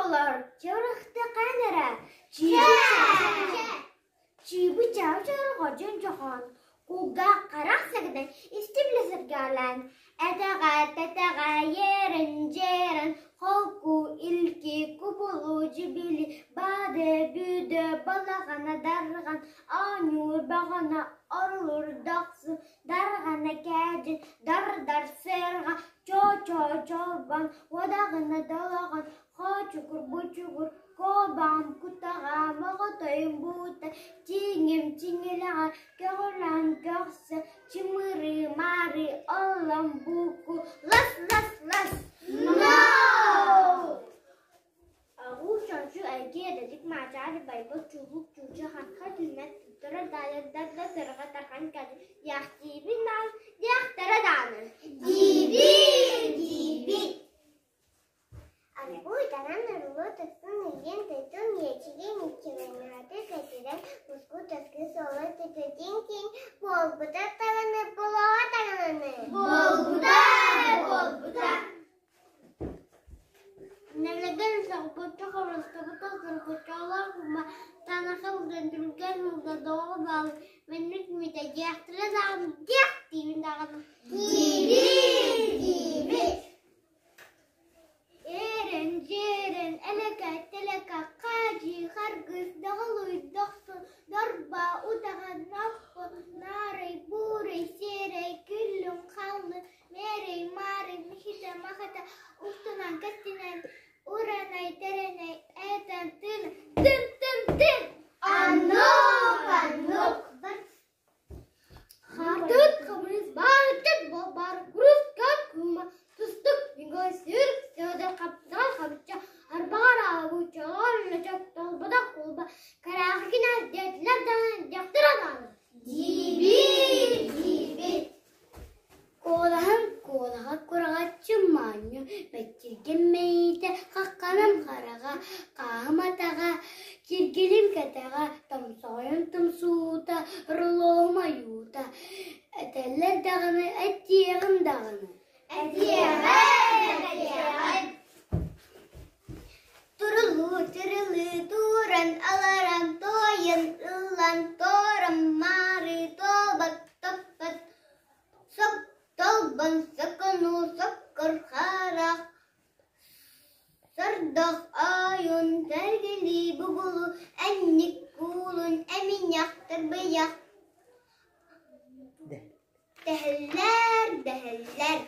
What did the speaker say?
оҕолор, чыырыхтыкан эрэ, чыыбы-чаабы чорҕодьун чохоон, кулгаах харах сэгэтэн истибилэ сэргэҕэлээн, этэҕэ-тэтэҕэ ерэн-дьиэрэн, холку, илки, кубулу, дьибили, баады-бүдө, балаҕана дарҕан, оонньуур баҕана, орулур дохсун, дарҕана кээдьин, дар-дар сыарҕа, чоо-чоо чолбон, уодаҕына долоҕон, хоочугур бучугур, куобаҕым кутаҕа, моҕотойум буута, чиҥим чиҥилэҕэ, көҕүлээн көхсө, чымырыы маары, оллом бууку, лас-лас-лас! No! Аҕуу чончу эргиэ дэдик маачаар байбыт чулуук чууча ханха түүмэт туттара даайардар да сырҕа тархан кэлин диэхтиибин даҕаны диэхтэрэ даҕаны Диибит, диибит. Арбуй таран ырылыы тыстын ыйын тытын иэчигин иччилэҥҥэти кэтирэн муску таскы суола түтүтүн киҥ буолбута таҕаны болоҕо таҕаны Буолбута, буолбута. Нэлэгэн сорбуччу хабырыстыбыта сорбуччалаах ума танаха ылдан түргэн ылда доҕор баал мэнник митэ диэхтэрэ даҕаны диэх диибин даҕаны Диибит, диибит. Эрэн дьиэрэн элэкэ тэлэкэ хаадьы харгыс доҕолуй дохсун дорба утаҕа ноххо наарай буурай сиэрэй күллүҥ халлын мээрэй маарый михитэ махата устунан кэстинэн уранай тэрэнэй этэн тын тын тын тын Аннук, аннук. Хартыт хабырыс баарыттан баар курус кума тустук сүр сөөдөр хаптаҕай хабычча арбаҕар аабыччаҕар лөчөк толбодох кулба караахы кинээс диэтилэр даҕаны диэхтэрэ даҕаны Диибит, диибит. Куолаһым куолаҕа кураҕаччы моонньу, мэччиргэм мэйиитэ, хахханым хараҕа, хааһым атаҕа, киргилим кэтэҕэ, томсоҕойум тумсуута, рулуоһум ойуута, этэллэр даҕаны, этиэҕим даҕаны Этиэҕим, этиэҕим. Турулуу, тырылыы туран аларан туойан ыллан тором маары туолбат топпот Сок толбон сокону соккор харах Сордох ойун сэргэлии бугулу Энник куулун эминньэх тарбыйах Дэһэллэр, дэһэллэр.